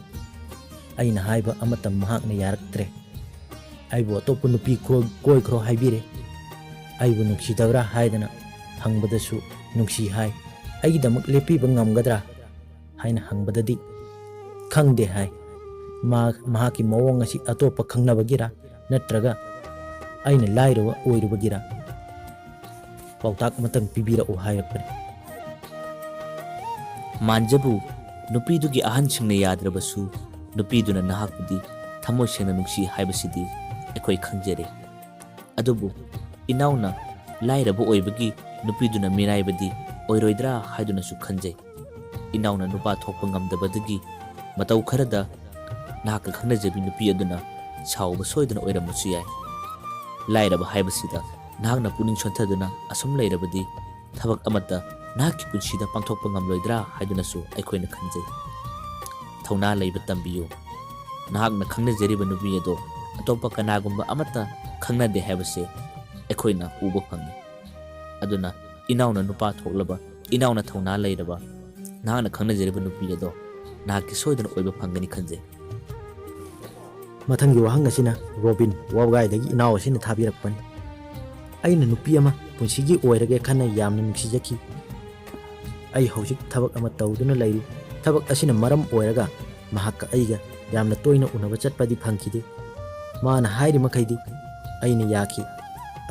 ꯑꯩꯅ ꯍꯥꯏꯕ ꯑꯃꯠꯇ ꯃꯍꯥꯛꯅ ꯌꯥꯔꯛꯇ꯭ꯔꯦ꯫ ꯑꯩꯕꯨ ꯑꯇꯣꯞꯄ ꯅꯨꯄꯤ ꯀꯣꯏ-, ꯀꯣꯏꯈ꯭ꯔꯣ ꯍꯥꯏꯕꯤꯔꯦ꯫ ꯑꯩꯕꯨ ꯅꯨꯡꯁꯤꯗꯕ꯭ꯔꯥ ꯍꯥꯏꯗꯅ ꯍꯪꯕꯗꯁꯨ ꯅꯨꯡꯁꯤ ꯍꯥꯏ꯫ ꯑꯩꯒꯤꯗꯃꯛ ꯂꯦꯞꯄꯤꯕ ꯉꯝꯒꯗ꯭ꯔꯥ ꯍꯥꯏꯅ ꯍꯪꯕꯗꯗꯤ ꯈꯪꯗꯦ ꯍꯥꯏ꯫ ꯃꯥ-, ꯃꯍꯥꯛꯀꯤ ꯃꯑꯣꯡ ꯑꯁꯤ ꯑꯇꯣꯞꯄ ꯈꯪꯅꯕꯒꯤꯔ ꯅꯠꯇ꯭ꯔꯒ ꯑꯩꯅ ꯂꯥꯏꯔꯕ ꯑꯣꯏꯔꯨꯕꯒꯤꯔ? ꯄꯥꯎꯇꯥꯛ ꯑꯃꯇꯪ ꯄꯤꯕꯤꯔꯛꯎ ꯍꯥꯏꯔꯛꯄꯅꯤ꯫ ꯃꯥꯟꯖꯕꯨ ꯅꯨꯄꯤꯗꯨꯒꯤ ꯑꯍꯟꯁꯤꯡꯅ ꯌꯥꯗ꯭ꯔꯕꯁꯨ ꯅꯨꯄꯤꯗꯨꯅ ꯅꯍꯥꯛꯄꯨꯗꯤ ꯊꯃꯣꯏ ꯁꯦꯡꯅ ꯅꯨꯡꯁꯤ ꯍꯥꯏꯕꯁꯤꯗꯤ ꯑꯩꯈꯣꯏ ꯈꯪꯖꯔꯦ꯫ ꯑꯗꯨꯕꯨ ꯏꯅꯥꯎꯅ ꯂꯥꯏꯔꯕ ꯑꯣꯏꯕꯒꯤ ꯅꯨꯄꯤꯗꯨꯅ ꯃꯤꯔꯥꯏꯕꯗꯤ ꯑꯣꯏꯔꯣꯏꯗ꯭ꯔꯥ ꯍꯥꯏꯗꯨꯅꯁꯨ ꯈꯟꯖꯩ꯫ ꯏꯅꯥꯎꯅ ꯅꯨꯄꯥ ꯊꯣꯛꯄ ꯉꯝꯗꯕꯗꯒꯤ ꯃꯇꯧ ꯈꯔꯗ ꯅꯍꯥꯛꯀ ꯈꯪꯅꯖꯕꯤ ꯅꯨꯄꯤ ꯑꯗꯨꯅ ꯁꯥꯎꯕ ꯁꯣꯏꯗꯅ ꯑꯣꯏꯔꯝꯕꯁꯨ ꯌꯥꯏ꯫ ꯂꯥꯏꯔꯕ ꯍꯥꯏꯕꯁꯤꯗ ꯅꯍꯥꯛꯅ ꯄꯨꯛꯅꯤꯡ ꯁꯣꯟꯊꯗꯨꯅ ꯑꯁꯨꯝ ꯂꯩꯔꯕꯗꯤ ꯊꯕꯛ ꯑꯃꯠꯇ ꯅꯍꯥꯛꯀꯤ ꯄꯨꯟꯁꯤꯗ ꯄꯥꯡꯊꯣꯛꯄ ꯉꯝꯂꯣꯏꯗ꯭ꯔꯥ ꯍꯥꯏꯗꯨꯅꯁꯨ ꯑꯩꯈꯣꯏꯅ ꯈꯟꯖꯩ꯫ ꯊꯧꯅꯥ ꯂꯩꯕ ꯇꯝꯕꯤꯌꯨ꯫ ꯅꯍꯥꯛꯅ ꯈꯪꯅꯖꯔꯤꯕ ꯅꯨꯄꯤ ꯑꯗꯣ ꯑꯇꯣꯞꯄ ꯀꯅꯥꯒꯨꯝꯕ ꯑꯃꯠꯇ ꯈꯪꯅꯗꯦ ꯍꯥꯏꯕꯁꯦ ꯑꯩꯈꯣꯏꯅ ꯎꯕ ꯐꯪꯉꯤ꯫ ꯑꯗꯨꯅ ꯏꯅꯥꯎꯅ ꯅꯨꯄꯥ ꯊꯣꯛꯂꯕ, ꯏꯅꯥꯎꯅ ꯊꯧꯅꯥ ꯂꯩꯔꯕ, ꯅꯍꯥꯛꯅ ꯈꯪꯅꯖꯔꯤꯕ ꯅꯨꯄꯤ ꯑꯗꯣ ꯅꯍꯥꯛꯀꯤ ꯁꯣꯏꯗꯅ ꯑꯣꯏꯕ ꯐꯪꯒꯅꯤ ꯈꯟꯖꯩ꯫ ꯃꯊꯪꯒꯤ ꯋꯥꯍꯪ ꯑꯁꯤꯅ ꯔꯣꯕꯤꯟ ꯋꯥꯕꯒꯥꯏꯗꯒꯤ ꯏꯅꯥꯎ ꯑꯁꯤꯅ ꯊꯥꯕꯤꯔꯛꯄꯅꯤ꯫ ꯑꯩꯅ ꯅꯨꯄꯤ ꯑꯃ ꯄꯨꯟꯁꯤꯒꯤ ꯑꯣꯏꯔꯒꯦ ꯈꯟꯅ ꯌꯥꯝꯅ ꯅꯨꯡꯁꯤꯖꯈꯤ꯫ ꯑꯩ ꯍꯧꯖꯤꯛ ꯊꯕꯛ ꯑꯃ ꯇꯧꯗꯨꯅ ꯂꯩꯔꯤ꯫ ꯊꯕꯛ ꯑꯁꯤꯅ ꯃꯔꯝ ꯑꯣꯏꯔꯒ ꯃꯍꯥꯛꯀ ꯑꯩꯒ ꯌꯥꯝꯅ ꯇꯣꯏꯅ ꯎꯅꯕ ꯆꯠꯄꯗꯤ ꯐꯪꯈꯤꯗꯦ꯫ ꯃꯥꯅ ꯍꯥꯏꯔꯤ ꯃꯈꯩꯗꯤ ꯑꯩꯅ ꯌꯥꯈꯤ꯫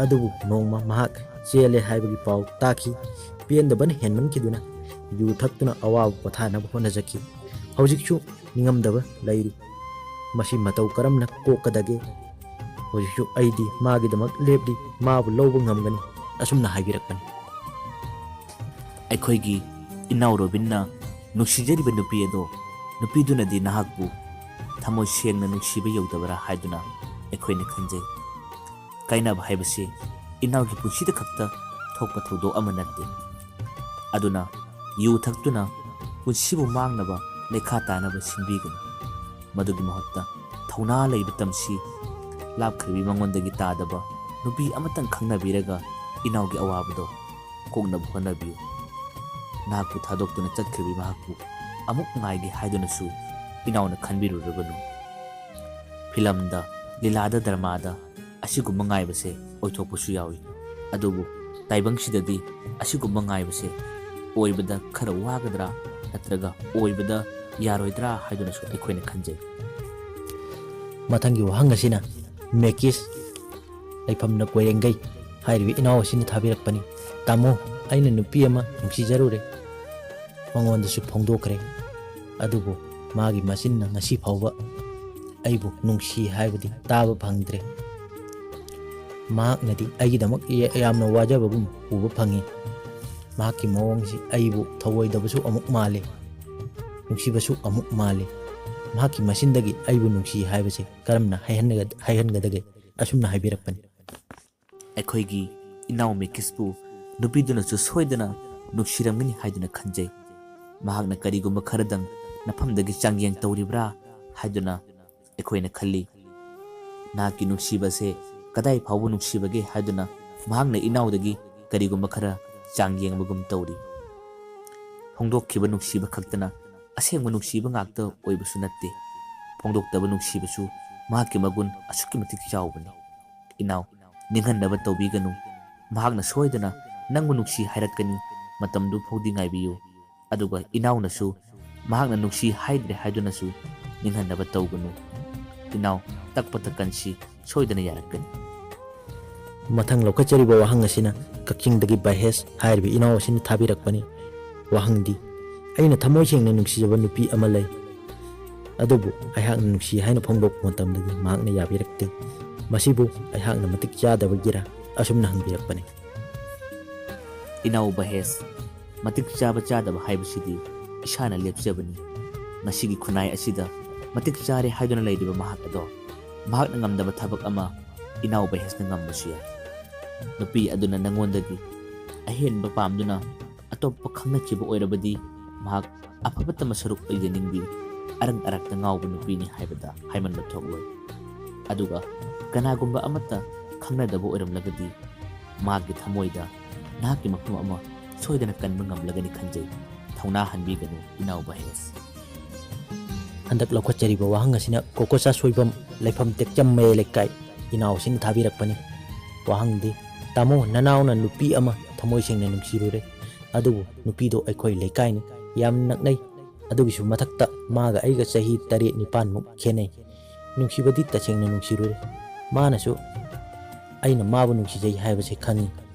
ꯑꯗꯨꯕꯨ ꯅꯣꯡꯃ ꯃꯍꯥꯛ ꯆꯦꯜꯂꯦ ꯍꯥꯏꯕꯒꯤ ꯄꯥꯎ ꯇꯥꯈꯤ꯫ ꯄꯦꯟꯗꯕꯅ ꯍꯦꯟꯃꯟꯈꯤꯗꯨꯅ ꯌꯨ ꯊꯛꯇꯨꯅ ꯑꯋꯥꯕ ꯄꯣꯊꯥꯅꯕ ꯍꯣꯠꯅꯖꯈꯤ꯫ ꯍꯧꯖꯤꯛꯁꯨ ꯅꯤꯡꯉꯝꯗꯕ ꯂꯩꯔꯤ꯫ ꯃꯁꯤ ꯃꯇꯧ ꯀꯔꯝꯅ ꯀꯣꯛꯀꯗꯒꯦ? ꯍꯧꯖꯤꯛꯁꯨ ꯑꯩꯗꯤ ꯃꯥꯒꯤꯗꯃꯛ ꯂꯦꯞꯂꯤ, ꯃꯥꯕꯨ ꯂꯧꯕ ꯉꯝꯒꯅꯤ, ꯑꯁꯨꯝꯅ ꯍꯥꯏꯕꯤꯔꯛꯄꯅꯤ꯫ ꯑꯩꯈꯣꯏꯒꯤ ꯏꯅꯥꯎ ꯔꯣꯕꯤꯟꯅ ꯅꯨꯡꯁꯤꯖꯔꯤꯕ ꯅꯨꯄꯤ ꯑꯗꯣ, ꯅꯨꯄꯤꯗꯨꯅꯗꯤ ꯅꯍꯥꯛꯄꯨ ꯊꯃꯣꯏ ꯁꯦꯡꯅ ꯅꯨꯡꯁꯤꯕ ꯌꯧꯗꯕꯔꯥ ꯍꯥꯏꯗꯨꯅ ꯑꯩꯈꯣꯏꯅ ꯈꯟꯖꯩ꯫ ꯀꯥꯏꯅꯕ ꯍꯥꯏꯕꯁꯤ ꯏꯅꯥꯎꯒꯤ ꯄꯨꯟꯁꯤꯗ ꯈꯛꯇ ꯊꯣꯛꯄ ꯊꯧꯗꯣꯛ ꯑꯃ ꯅꯠꯇꯦ꯫ ꯑꯗꯨꯅ ꯌꯨ ꯊꯛꯇꯨꯅ ꯄꯨꯟꯁꯤꯕꯨ ꯃꯥꯡꯅꯕ ꯂꯩꯈꯥ ꯇꯥꯅꯕ ꯁꯤꯟꯕꯤꯒꯅꯨ꯫ ꯃꯗꯨꯒꯤ ꯃꯍꯨꯠꯇ ꯊꯧꯅꯥ ꯂꯩꯕ ꯇꯝꯁꯤ꯫ ꯂꯥꯞꯈ꯭ꯔꯕꯤ ꯃꯉꯣꯟꯗꯒꯤ ꯇꯥꯗꯕ ꯅꯨꯄꯤ ꯑꯃꯇꯪ ꯈꯪꯅꯕꯤꯔꯒ ꯏꯅꯥꯎꯒꯤ ꯑꯋꯥꯕꯗꯣ ꯀꯣꯛꯅꯕ ꯍꯣꯠꯅꯕꯤꯌꯨ꯫ ꯅꯍꯥꯛꯄꯨ ꯊꯥꯗꯣꯛꯇꯨꯅ ꯆꯠꯈ꯭ꯔꯕꯤ ꯃꯍꯥꯛꯄꯨ ꯑꯃꯨꯛ ꯉꯥꯏꯒꯦ ꯍꯥꯏꯗꯨꯅꯁꯨ ꯏꯅꯥꯎꯅ ꯈꯟꯕꯤꯔꯨꯔꯕꯅꯨ꯫ ꯐꯤꯂꯝꯗ ꯂꯤꯂꯥꯗ ꯗ꯭ꯔꯃꯥꯗ ꯑꯁꯤꯒꯨꯝꯕ ꯉꯥꯏꯕꯁꯦ ꯑꯣꯏꯊꯣꯛꯄꯁꯨ ꯌꯥꯎꯏ꯫ ꯑꯗꯨꯕꯨ ꯇꯥꯏꯕꯪꯁꯤꯗꯗꯤ ꯑꯁꯤꯒꯨꯝꯕ ꯉꯥꯏꯕꯁꯦ ꯑꯣꯏꯕꯗ ꯈꯔ ꯋꯥꯒꯗ꯭ꯔꯥ ꯅꯠꯇ꯭ꯔꯒ ꯑꯣꯏꯕꯗ ꯌꯥꯔꯣꯏꯗ꯭ꯔꯥ ꯍꯥꯏꯗꯨꯅꯁꯨ ꯑꯩꯈꯣꯏꯅ ꯈꯟꯖꯩ꯫ ꯃꯊꯪꯒꯤ ꯋꯥꯍꯪ ꯑꯁꯤꯅ ꯃꯦꯀꯤꯁ ꯂꯩꯐꯝꯅ ꯀꯣꯏꯔꯦꯡꯒꯩ ꯍꯥꯏꯔꯤꯕ ꯏꯅꯥꯎ ꯑꯁꯤꯅ ꯊꯥꯕꯤꯔꯛꯄꯅꯤ꯫ "ꯇꯥꯃꯣ, ꯑꯩꯅ ꯅꯨꯄꯤ ꯑꯃ ꯅꯨꯡꯁꯤꯖꯔꯨꯔꯦ, ꯃꯉꯣꯟꯗꯁꯨ ꯐꯣꯡꯗꯣꯛꯈ꯭ꯔꯦ, ꯑꯗꯨꯕꯨ ꯃꯥꯒꯤ ꯃꯆꯤꯟꯅ ꯉꯁꯤ ꯐꯥꯎꯕ ꯑꯩꯕꯨ ꯅꯨꯡꯁꯤ ꯍꯥꯏꯕꯗꯤ ꯇꯥꯕ ꯐꯪꯗ꯭ꯔꯦ꯫ ꯃꯍꯥꯛꯅꯗꯤ ꯑꯩꯒꯤꯗꯃꯛ ꯌꯥ-, ꯌꯥꯝꯅ ꯋꯥꯖꯕꯒꯨꯝ ꯎꯕ ꯐꯪꯉꯤ꯫ ꯃꯍꯥꯛꯀꯤ ꯃꯑꯣꯡꯁꯤ ꯑꯩꯕꯨ ꯊꯧꯑꯣꯏꯗꯕꯁꯨ ꯑꯃꯨꯛ ꯃꯥꯜꯂꯤ, ꯅꯨꯡꯁꯤꯕꯁꯨ ꯑꯃꯨꯛ ꯃꯥꯜꯂꯤ꯫ ꯃꯍꯥꯛꯀꯤ ꯃꯆꯤꯟꯗꯒꯤ ꯑꯩꯕꯨ ꯅꯨꯡꯁꯤ ꯍꯥꯏꯕꯁꯦ ꯀꯔꯝꯅ ꯍꯥꯏꯍꯟꯒ-, ꯍꯥꯏꯍꯟꯒꯗꯒꯦ?" ꯑꯁꯨꯝꯅ ꯍꯥꯏꯕꯤꯔꯛꯄꯅꯤ꯫ ꯑꯩꯈꯣꯏꯒꯤ ꯏꯅꯥꯎ ꯃꯦꯀꯤꯁꯄꯨ ꯅꯨꯄꯤꯗꯨꯅꯁꯨ ꯁꯣꯏꯗꯅ ꯅꯨꯡꯁꯤꯔꯝꯒꯅꯤ ꯍꯥꯏꯗꯨꯅ ꯈꯟꯖꯩ꯫ ꯃꯍꯥꯛꯅ ꯀꯔꯤꯒꯨꯝꯕ ꯈꯔꯗꯪ ꯅꯐꯝꯗꯒꯤ ꯆꯥꯡꯌꯦꯡ ꯇꯧꯔꯤꯕ꯭ꯔꯥ ꯍꯥꯏꯗꯨꯅ ꯑꯩꯈꯣꯏꯅ ꯈꯜꯂꯤ꯫ ꯅꯍꯥꯛꯀꯤ ꯅꯨꯡꯁꯤꯕꯁꯦ ꯀꯗꯥꯏ ꯐꯥꯎꯕ ꯅꯨꯡꯁꯤꯕꯒꯦ ꯍꯥꯏꯗꯨꯅ ꯃꯍꯥꯛꯅ ꯏꯅꯥꯎꯗꯒꯤ ꯀꯔꯤꯒꯨꯝꯕ ꯈꯔ ꯆꯥꯡ ꯌꯦꯡꯕꯒꯨꯝ ꯇꯧꯔꯤ꯫ ꯐꯣꯡꯗꯣꯛꯈꯤꯕ ꯅꯨꯡꯁꯤꯕ ꯈꯛꯇꯅ ꯑꯁꯦꯡꯕ ꯅꯨꯡꯁꯤꯕ ꯉꯥꯛꯇ ꯑꯣꯏꯕꯁꯨ ꯅꯠꯇꯦ꯫ ꯐꯣꯡꯗꯣꯛꯇꯕ ꯅꯨꯡꯁꯤꯕꯁꯨ ꯃꯍꯥꯛꯀꯤ ꯃꯒꯨꯟ ꯑꯁꯨꯛꯀꯤ ꯃꯇꯤꯛ ꯆꯥꯎꯕꯅꯤ꯫ ꯏꯅꯥꯎ, ꯅꯤꯡꯍꯟꯅꯕ ꯇꯧꯕꯤꯒꯅꯨ꯫ ꯃꯍꯥꯛꯅ ꯁꯣꯏꯗꯅ ꯅꯪꯕꯨ ꯅꯨꯡꯁꯤ ꯍꯥꯏꯔꯛꯀꯅꯤ꯫ ꯃꯇꯝꯗꯨ ꯐꯥꯎꯗꯤ ꯉꯥꯏꯕꯤꯌꯨ꯫ ꯑꯗꯨꯒ ꯏꯅꯥꯎꯅꯁꯨ ꯃꯍꯥꯛꯅ ꯅꯨꯡꯁꯤ ꯍꯥꯏꯗ꯭ꯔꯦ ꯍꯥꯏꯗꯨꯅꯁꯨ ꯅꯤꯡꯍꯟꯅꯕ ꯇꯧꯒꯅꯨ꯫ ꯏꯅꯥꯎ, ꯇꯛꯄ ꯇꯛꯀꯟꯁꯤ ꯁꯣꯏꯗꯅ ꯌꯥꯔꯛꯀꯅꯤ꯫ ꯃꯊꯪ ꯂꯧꯈꯠꯆꯔꯤꯕ ꯋꯥꯍꯪ ꯑꯁꯤꯅ ꯀꯛꯆꯤꯡꯗꯒꯤ ꯕꯍꯦꯁ ꯍꯥꯏꯔꯤꯕ ꯏꯅꯥꯎ ꯑꯁꯤꯅ ꯊꯥꯕꯤꯔꯛꯄꯅꯤ꯫ ꯋꯥꯍꯪꯗꯤ, "ꯑꯩꯅ ꯊꯃꯣꯏ ꯁꯦꯡꯅ ꯅꯨꯡꯁꯤꯖꯕ ꯅꯨꯄꯤ ꯑꯃ ꯂꯩ, ꯑꯗꯨꯕꯨ ꯑꯩꯍꯥꯛꯅ ꯅꯨꯡꯁꯤ ꯍꯥꯏꯅ ꯐꯣꯡꯗꯣꯛꯄ ꯃꯇꯝꯗꯗꯤ ꯃꯍꯥꯛꯅ ꯌꯥꯕꯤꯔꯛꯇꯦ꯫ ꯃꯁꯤꯕꯨ ꯑꯩꯍꯥꯛꯅ ꯃꯇꯤꯛ ꯆꯥꯗꯕꯒꯤꯔ?" ꯑꯁꯨꯝꯅ ꯍꯪꯕꯤꯔꯛꯄꯅꯤ꯫ ꯏꯅꯥꯎ ꯕꯍꯦꯁ, ꯃꯇꯤꯛ ꯆꯥꯕ ꯆꯥꯗꯕ ꯍꯥꯏꯕꯁꯤꯗꯤ ꯏꯁꯥꯅ ꯂꯦꯞꯆꯕꯅꯤ꯫ ꯉꯁꯤꯒꯤ ꯈꯨꯟꯅꯥꯏ ꯑꯁꯤꯗ ꯃꯇꯤꯛ ꯆꯥꯔꯦ ꯍꯥꯏꯗꯨꯅ ꯂꯩꯔꯤꯕ ꯃꯍꯥꯛ ꯑꯗꯣ ꯃꯍꯥꯛꯅ ꯉꯝꯗꯕ ꯊꯕꯛ ꯑꯃ ꯏꯅꯥꯎ ꯕꯍꯦꯁꯅ ꯉꯝꯕꯁꯨ ꯌꯥꯏ꯫ ꯅꯨꯄꯤ ꯑꯗꯨꯅ ꯅꯉꯣꯟꯗꯒꯤ ꯑꯍꯦꯟꯕ ꯄꯥꯝꯗꯨꯅ ꯑꯇꯣꯞꯄ ꯈꯪꯅꯈꯤꯕ ꯑꯣꯏꯔꯕꯗꯤ ꯃꯍꯥꯛ ꯑꯐꯕꯇ ꯃꯁꯔꯨꯛ ꯑꯣꯏꯖꯅꯤꯡꯕꯤ, ꯑꯔꯪ ꯑꯔꯥꯛꯇ ꯉꯥꯎꯕ ꯅꯨꯄꯤꯅꯤ ꯍꯥꯏꯕꯗ ꯍꯥꯏꯃꯟꯕ ꯊꯣꯛꯂꯣꯏ꯫ ꯑꯗꯨꯒ ꯀꯅꯥꯒꯨꯝꯕ ꯑꯃꯠꯇ ꯈꯪꯅꯗꯕ ꯑꯣꯏꯔꯝꯂꯒꯗꯤ ꯃꯍꯥꯛꯀꯤ ꯊꯃꯣꯏꯗ ꯅꯍꯥꯛꯀꯤ ꯃꯐꯝ ꯑꯃ ꯁꯣꯏꯗꯅ ꯀꯟꯕ ꯉꯝꯂꯒꯅꯤ ꯈꯟꯖꯩ꯫ ꯊꯧꯅꯥ ꯍꯟꯕꯤꯒꯅꯨ ꯏꯅꯥꯎ ꯕꯍꯦꯁ꯫ ꯍꯟꯗꯛ ꯂꯧꯈꯠꯆꯔꯤꯕ ꯋꯥꯍꯪ ꯑꯁꯤꯅ ꯀꯣꯀꯣꯆꯥ ꯁꯣꯏꯕꯝ, ꯂꯩꯐꯝ ꯇꯦꯛꯆꯝ ꯃꯌꯥꯏ ꯂꯩꯀꯥꯏ, ꯏꯅꯥꯎꯁꯤꯡꯅ ꯊꯥꯕꯤꯔꯛꯄꯅꯤ꯫ ꯋꯥꯍꯪꯗꯤ: ꯇꯥꯃꯣ, ꯅꯅꯥꯎꯅ ꯅꯨꯄꯤ ꯑꯃ ꯊꯃꯣꯏ ꯁꯦꯡꯅ ꯅꯨꯡꯁꯤꯔꯨꯔꯦ, ꯑꯗꯨꯕꯨ ꯅꯨꯄꯤꯗꯣ ꯑꯩꯈꯣꯏ ꯂꯩꯀꯥꯏꯅꯤ, ꯌꯥꯝ ꯅꯛꯅꯩ꯫ ꯑꯗꯨꯒꯤꯁꯨ ꯃꯊꯛꯇ ꯃꯥꯒ ꯑꯩꯒ ꯆꯍꯤ ꯇꯔꯦꯠ ꯅꯤꯄꯥꯟꯃꯨꯛ ꯈꯦꯠꯅꯩ꯫ ꯅꯨꯡꯁꯤꯕꯗꯤ ꯇꯁꯦꯡꯅ ꯅꯨꯡꯁꯤꯔꯨꯔꯦ꯫ ꯃꯥꯅꯁꯨ ꯑꯩꯅ ꯃꯥꯕꯨ ꯅꯨꯡꯁꯤꯖꯩ ꯍꯥꯏꯕꯁꯦ ꯈꯪꯉꯤ,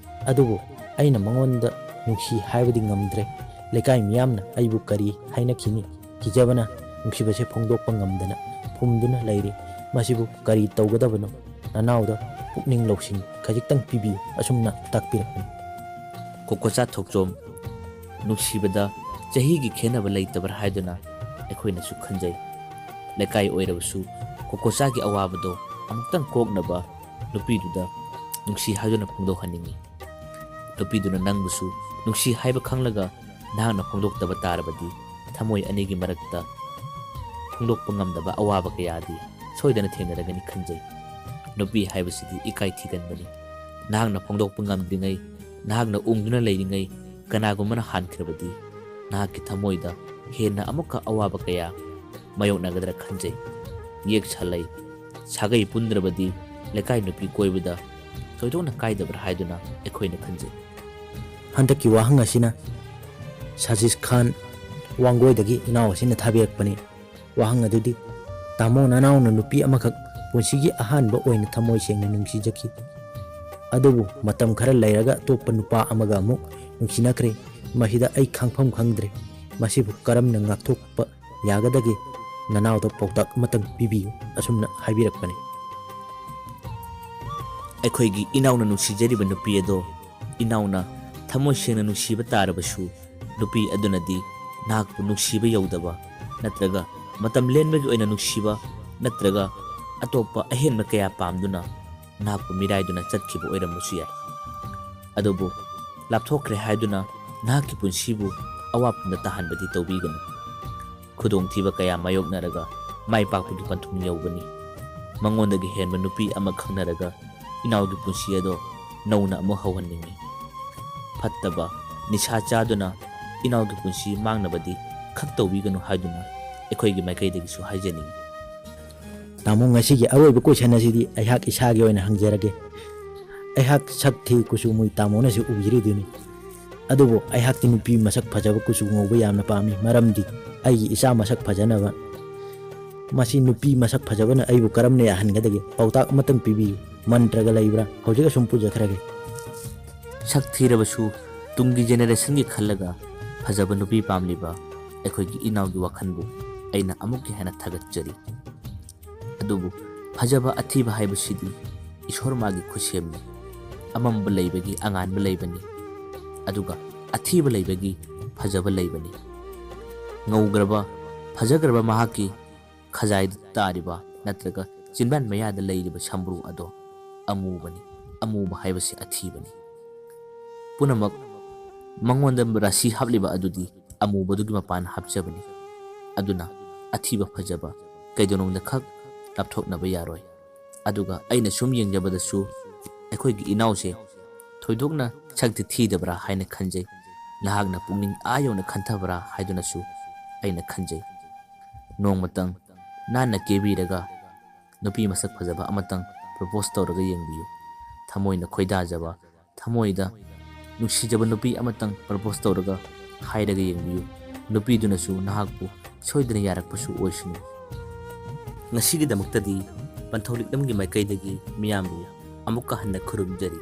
ꯑꯗꯨꯕꯨ ꯑꯩꯅ ꯃꯉꯣꯟꯗ ꯅꯨꯡꯁꯤ ꯍꯥꯏꯕꯗꯤ ꯉꯝꯗ꯭ꯔꯦ꯫ ꯂꯩꯀꯥꯏ ꯃꯤꯌꯥꯝꯅ ꯑꯩꯕꯨ ꯀꯔꯤ ꯍꯥꯏꯅꯈꯤꯅꯤ? ꯀꯤꯖꯕꯅ ꯅꯨꯡꯁꯤꯕꯁꯦ ꯐꯣꯡꯗꯣꯛꯄ ꯉꯝꯗꯅ ꯐꯨꯝꯗꯨꯅ ꯂꯩꯔꯤ꯫ ꯃꯁꯤꯕꯨ ꯀꯔꯤ ꯇꯧꯒꯗꯕꯅꯣ? ꯅꯅꯥꯎꯗ ꯄꯨꯛꯅꯤꯡ ꯂꯧꯁꯤꯡ ꯈꯖꯤꯛꯇꯪ ꯄꯤꯕꯤꯌꯨ꯫ ꯑꯁꯨꯝꯅ ꯇꯥꯛꯄꯤꯔꯛꯄꯅꯤ꯫ ꯀꯣꯀꯣꯆꯥ ꯊꯣꯛꯆꯣꯝ, ꯅꯨꯡꯁꯤꯕꯗ ꯆꯍꯤꯒꯤ ꯈꯦꯟꯅꯕ ꯂꯩꯇꯕ꯭ꯔꯥ ꯍꯥꯏꯗꯨꯅ ꯑꯩꯈꯣꯏꯅꯁꯨ ꯈꯟꯖꯩ꯫ ꯂꯩꯀꯥꯏ ꯑꯣꯏꯔꯕꯁꯨ ꯀꯣꯀꯣꯆꯥꯒꯤ ꯑꯋꯥꯕꯗꯣ ꯑꯃꯨꯛꯇꯪ ꯀꯣꯛꯅꯕ ꯅꯨꯄꯤꯗꯨꯗ ꯅꯨꯡꯁꯤ ꯍꯥꯏꯗꯨꯅ ꯐꯣꯡꯗꯣꯛꯍꯟꯅꯤꯡꯉꯤ꯫ ꯅꯨꯄꯤꯗꯨꯅ ꯅꯪꯕꯨꯁꯨ ꯅꯨꯡꯁꯤ ꯍꯥꯏꯕ ꯈꯪꯂꯒ ꯅꯍꯥꯛꯅ ꯐꯣꯡꯗꯣꯛꯇꯕ ꯇꯥꯔꯕꯗꯤ, ꯊꯃꯣꯏ ꯑꯅꯤꯒꯤ ꯃꯔꯛꯇ ꯐꯣꯡꯗꯣꯛꯄ ꯉꯝꯗꯕ ꯑꯋꯥꯕ ꯀꯌꯥꯗꯤ ꯁꯣꯏꯗꯅ ꯊꯦꯡꯅꯔꯒꯅꯤ ꯈꯟꯖꯩ꯫ ꯅꯨꯄꯤ ꯍꯥꯏꯕꯁꯤꯗꯤ ꯏꯀꯥꯏ ꯊꯤꯒꯟꯕꯅꯤ꯫ ꯅꯍꯥꯛꯅ ꯐꯣꯡꯗꯣꯛꯄ ꯉꯝꯗ꯭ꯔꯤꯉꯩ, ꯅꯍꯥꯛꯅ ꯎꯪꯗꯨꯅ ꯂꯩꯔꯤꯉꯩ, ꯀꯅꯥꯒꯨꯝꯕꯅ ꯍꯥꯟꯈ꯭ꯔꯕꯗꯤ, ꯅꯍꯥꯛꯀꯤ ꯊꯃꯣꯏꯗ ꯍꯦꯟꯅ ꯑꯃꯨꯛꯀ ꯑꯋꯥꯕ ꯀꯌꯥ ꯃꯥꯌꯣꯛꯅꯒꯗ꯭ꯔꯥ ꯈꯟꯖꯩ꯫ ꯌꯦꯛ ꯁꯥꯂꯩ, ꯁꯥꯒꯩ ꯄꯨꯟꯗ꯭ꯔꯕꯗꯤ ꯂꯩꯀꯥꯏ ꯅꯨꯄꯤ ꯀꯣꯏꯕꯗ ꯊꯣꯏꯗꯣꯛꯅ ꯀꯥꯏꯗꯕ꯭ꯔꯥ ꯍꯥꯏꯗꯨꯅ ꯑꯩꯈꯣꯏꯅ ꯈꯟꯖꯩ꯫ ꯍꯟꯗꯛꯀꯤ ꯋꯥꯍꯪ ꯑꯁꯤꯅ ꯁꯥꯖꯤꯁ ꯈꯥꯟ, ꯋꯥꯡꯒꯣꯏꯗꯒꯤ ꯏꯅꯥꯎ ꯑꯁꯤꯅ ꯊꯥꯕꯤꯔꯛꯄꯅꯤ꯫ ꯋꯥꯍꯪ ꯑꯗꯨꯗꯤ: ꯇꯥꯃꯣ, ꯅꯅꯥꯎꯅ ꯅꯨꯄꯤ ꯑꯃꯈꯛ ꯄꯨꯟꯁꯤꯒꯤ ꯑꯍꯥꯟꯕ ꯑꯣꯏꯅ ꯊꯃꯣꯏ ꯁꯦꯡꯅ ꯅꯨꯡꯁꯤꯖꯈꯤ꯫ ꯑꯗꯨꯕꯨ ꯃꯇꯝ ꯈꯔ ꯂꯩꯔꯒ ꯑꯇꯣꯞꯄ ꯅꯨꯄꯥ ꯑꯃꯒ ꯑꯃꯨꯛ ꯅꯨꯡꯁꯤꯅꯈ꯭ꯔꯦ꯫ ꯃꯁꯤꯗ ꯑꯩ ꯈꯪꯐꯝ ꯈꯪꯗ꯭ꯔꯦ꯫ ꯃꯁꯤꯕꯨ ꯀꯔꯝꯅ ꯉꯥꯛꯊꯣꯛꯄ ꯌꯥꯒꯗꯒꯦ? ꯅꯅꯥꯎꯗ ꯄꯥꯎꯇꯥꯛ ꯑꯃꯇꯪ ꯄꯤꯕꯤꯌꯨ꯫ ꯑꯁꯨꯝꯅ ꯍꯥꯏꯕꯤꯔꯛꯄꯅꯤ꯫ ꯑꯩꯈꯣꯏꯒꯤ ꯏꯅꯥꯎꯅ ꯅꯨꯡꯁꯤꯖꯔꯤꯕ ꯅꯨꯄꯤ ꯑꯗꯣ ꯏꯅꯥꯎꯅ ꯊꯃꯣꯏ ꯁꯦꯡꯅ ꯅꯨꯡꯁꯤꯕ ꯇꯥꯔꯕꯁꯨ, ꯅꯨꯄꯤ ꯑꯗꯨꯅꯗꯤ ꯅꯍꯥꯛꯄꯨ ꯅꯨꯡꯁꯤꯕ ꯌꯧꯗꯕ, ꯅꯠꯇ꯭ꯔꯒ ꯃꯇꯝ ꯂꯦꯟꯕꯒꯤ ꯑꯣꯏꯅ ꯅꯨꯡꯁꯤꯕ, ꯅꯠꯇ꯭ꯔꯒ ꯑꯇꯣꯞꯄ ꯑꯍꯦꯟꯕ ꯀꯌꯥ ꯄꯥꯝꯗꯨꯅ ꯅꯍꯥꯛꯄꯨ ꯃꯤꯔꯥꯏꯗꯨꯅ ꯆꯠꯈꯤꯕ ꯑꯣꯏꯔꯝꯕꯁꯨ ꯌꯥꯏ꯫ ꯑꯗꯨꯕꯨ ꯂꯥꯞꯊꯣꯛꯈ꯭ꯔꯦ ꯍꯥꯏꯗꯨꯅ ꯅꯍꯥꯛꯀꯤ ꯄꯨꯟꯁꯤꯕꯨ ꯑꯋꯥꯐꯝꯗ ꯇꯥꯍꯟꯕꯗꯤ ꯇꯧꯕꯤꯒꯅꯨ꯫ ꯈꯨꯗꯣꯡꯊꯤꯕ ꯀꯌꯥ ꯃꯥꯌꯣꯛꯅꯔꯒ ꯃꯥꯏ ꯄꯥꯛꯄꯒꯤ ꯄꯟꯊꯨꯡ ꯌꯧꯕꯅꯤ꯫ ꯃꯉꯣꯟꯗꯒꯤ ꯍꯦꯟꯕ ꯅꯨꯄꯤ ꯑꯃ ꯈꯪꯅꯔꯒ ꯏꯅꯥꯎꯒꯤ ꯄꯨꯟꯁꯤ ꯑꯗꯣ ꯅꯧꯅ ꯑꯃꯨꯛ ꯍꯧꯍꯟꯅꯤꯡꯏ꯫ ꯐꯠꯇꯕ ꯅꯤꯁꯥ ꯆꯥꯗꯨꯅ ꯏꯅꯥꯎꯒꯤ ꯄꯨꯟꯁꯤ ꯃꯥꯡꯅꯕꯗꯤ ꯈꯛ ꯇꯧꯕꯤꯒꯅꯨ ꯍꯥꯏꯗꯨꯅ ꯑꯩꯈꯣꯏꯒꯤ ꯃꯥꯏꯀꯩꯗꯒꯤꯁꯨ ꯍꯥꯏꯖꯅꯤꯡꯏ꯫ ꯇꯥꯃꯣ, ꯉꯁꯤꯒꯤ ꯑꯔꯣꯏꯕ question ꯑꯁꯤꯗꯤ ꯑꯩꯍꯥꯛ ꯏꯁꯥꯒꯤ ꯑꯣꯏꯅ ꯍꯪꯖꯔꯒꯦ꯫ ꯑꯩꯍꯥꯛ ꯁꯛ ꯊꯤ, ꯀꯨꯆꯨ ꯃꯨꯏ, ꯇꯥꯃꯣꯅꯁꯨ ꯎꯕꯤꯔꯤꯗꯨꯅꯤ꯫ ꯑꯗꯨꯕꯨ ꯑꯩꯍꯥꯛꯇꯤ ꯅꯨꯄꯤ ꯃꯁꯛ ꯐꯖꯕ, ꯀꯨꯆꯨ ꯉꯧꯕ ꯌꯥꯝꯅ ꯄꯥꯝꯃꯤ, ꯃꯔꯝꯗꯤ ꯑꯩꯒꯤ ꯏꯆꯥ ꯃꯁꯛ ꯐꯖꯅꯕ꯫ ꯃꯁꯤ ꯅꯨꯄꯤ ꯃꯁꯛ ꯐꯖꯕꯅ ꯑꯩꯕꯨ ꯀꯔꯝꯅ ꯌꯥꯍꯟꯒꯗꯒꯦ? ꯄꯥꯎꯇꯥꯛ ꯑꯃꯇꯪ ꯄꯤꯕꯤꯌꯨ꯫ ꯃꯟꯇ꯭ꯔꯒ ꯂꯩꯕ꯭ꯔꯥ? ꯍꯧꯖꯤꯛ ꯑꯁꯨꯝ ꯄꯨꯖꯈ꯭ꯔꯒꯦ꯫ ꯁꯛ ꯊꯤꯔꯕꯁꯨ ꯇꯨꯡꯒꯤ generationꯒꯤ ꯈꯜꯂꯒ ꯐꯖꯕ ꯅꯨꯄꯤ ꯄꯥꯝꯂꯤꯕ ꯑꯩꯈꯣꯏꯒꯤ ꯏꯅꯥꯎꯒꯤ ꯋꯥꯈꯜꯕꯨ ꯑꯩꯅ ꯑꯃꯨꯛꯀ ꯍꯦꯟꯅ ꯊꯥꯒꯠꯆꯔꯤ꯫ ꯑꯗꯨꯕꯨ ꯐꯖꯕ ꯑꯊꯤꯕ ꯍꯥꯏꯕꯁꯤꯗꯤ ꯏꯁꯣꯔ ꯃꯥꯒꯤ ꯈꯨꯠꯁꯦꯝꯅꯤ꯫ ꯑꯃꯝꯕ ꯂꯩꯕꯒꯤ ꯑꯉꯥꯟꯕ ꯂꯩꯕꯅꯤ, ꯑꯗꯨꯒ ꯑꯊꯤꯕ ꯂꯩꯕꯒꯤ ꯐꯖꯕ ꯂꯩꯕꯅꯤ꯫ ꯉꯧꯈ꯭ꯔꯕ, ꯐꯖꯈ꯭ꯔꯕ ꯃꯍꯥꯛꯀꯤ ꯈꯖꯥꯏꯗ ꯇꯥꯔꯤꯕ ꯅꯠꯇ꯭ꯔꯒ ꯆꯤꯟꯕꯥꯟ ꯃꯌꯥꯗ ꯂꯩꯔꯤꯕ ꯁꯝꯕ꯭ꯔꯨ ꯑꯗꯣ ꯑꯃꯨꯕꯅꯤ꯫ ꯑꯃꯨꯕ ꯍꯥꯏꯕꯁꯤ ꯑꯊꯤꯕꯅꯤ꯫ ꯄꯨꯝꯅꯃꯛ ꯃꯉꯣꯟꯗ ꯔꯥꯁꯤ ꯍꯥꯞꯂꯤꯕ ꯑꯗꯨꯗꯤ ꯑꯃꯨꯕꯗꯨꯒꯤ ꯃꯄꯥꯟ ꯍꯥꯞꯆꯕꯅꯤ꯫ ꯑꯗꯨꯅ ꯑꯊꯤꯕ ꯐꯖꯕ ꯀꯩꯗꯧꯅꯨꯡꯗ ꯈꯛ ꯂꯥꯞꯊꯣꯛꯅꯕ ꯌꯥꯔꯣꯏ꯫ ꯑꯗꯨꯒ ꯑꯩꯅ ꯁꯨꯝ ꯌꯦꯡꯖꯕꯗꯁꯨ ꯑꯩꯈꯣꯏꯒꯤ ꯏꯅꯥꯎꯁꯦ ꯊꯣꯏꯗꯣꯛꯅ ꯁꯛꯇꯤ ꯊꯤꯗꯕ꯭ꯔꯥ ꯍꯥꯏꯅ ꯈꯟꯖꯩ꯫ ꯅꯍꯥꯛꯅ ꯄꯨꯛꯅꯤꯡ ꯑꯥ ꯌꯧꯅ ꯈꯟꯊꯕ꯭ꯔꯥ ꯍꯥꯏꯗꯨꯅꯁꯨ ꯑꯩꯅ ꯈꯟꯖꯩ꯫ ꯅꯣꯡꯃꯇꯪ ꯅꯥꯟꯅ ꯀꯦꯕꯤꯔꯒ ꯅꯨꯄꯤ ꯃꯁꯛ ꯐꯖꯕ ꯑꯃꯇꯪ propose ꯇꯧꯔꯒ ꯌꯦꯡꯕꯤꯌꯨ꯫ ꯊꯃꯣꯏꯅ ꯈꯣꯏꯗꯥꯖꯕ, ꯊꯃꯣꯏꯗ ꯅꯨꯡꯁꯤꯖꯕ ꯅꯨꯄꯤ ꯑꯃꯇꯪ propose ꯇꯧꯔꯒ ꯍꯥꯏꯔꯒ ꯌꯦꯡꯕꯤꯌꯨ꯫ ꯅꯨꯄꯤꯗꯨꯅꯁꯨ ꯅꯍꯥꯛꯄꯨ ꯁꯣꯏꯗꯅ ꯌꯥꯔꯛꯄꯁꯨ ꯑꯣꯏꯁꯅꯨ꯫ ꯉꯁꯤꯒꯤꯗꯃꯛꯇꯗꯤ ꯄꯟꯊꯧ ꯂꯤꯛꯂꯝꯒꯤ ꯃꯥꯏꯀꯩꯗꯒꯤ ꯃꯤꯌꯥꯝꯕꯨ ꯑꯃꯨꯛꯀ ꯍꯟꯅ ꯈꯨꯔꯨꯝꯖꯔꯤ꯫